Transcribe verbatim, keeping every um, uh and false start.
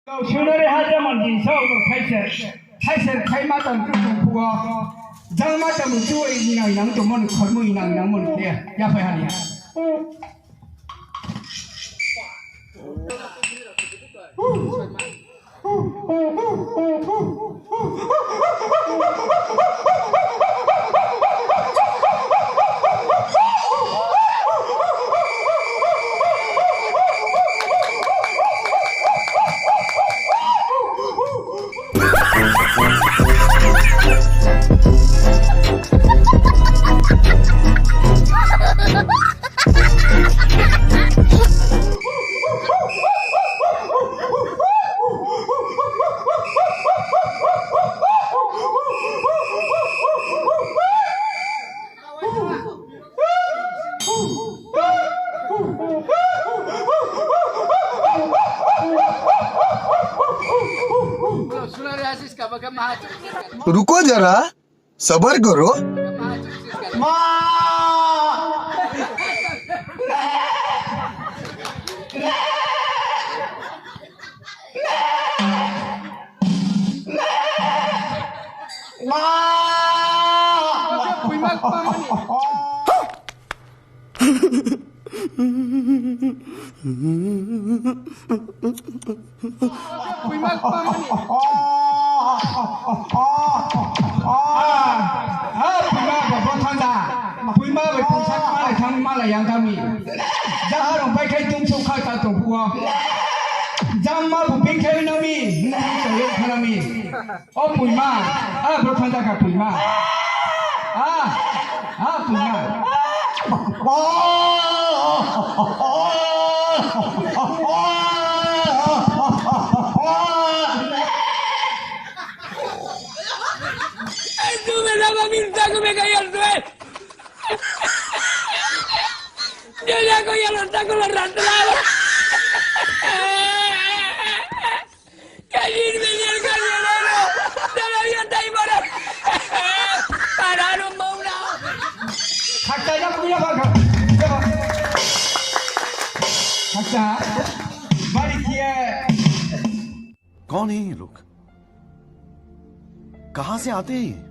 Kau sunare ha jemon din sao no thaiser, thaiser khai ma tang tu tong phuh wo. Jang ma tang tu inang inang tongmo ni khormo inang inang mo ni khe. Ya phai ha ni ha. रुको जरा, सबर करो। Puima bo bo thanda. Puima bai pungsa malai thang malai yang thang mi. Jang arong bai khai tung sung kha ta tong phuh wo. Jang ma bu ping khai na mi. Nung ni chong yong kha na mi. O puima, a bro thanda kha puima. A, a puima. Tú me daba minta que me caía al suelo. Yo ya cogía los tacos, los arrastraba. Kalir meliar kaliar aro. Dala yo tai mara. Para aro mauna. Hakta ya puya ba. Hakta. Bari kiye. कौन है ये लोग? कहां से आते हैं ये?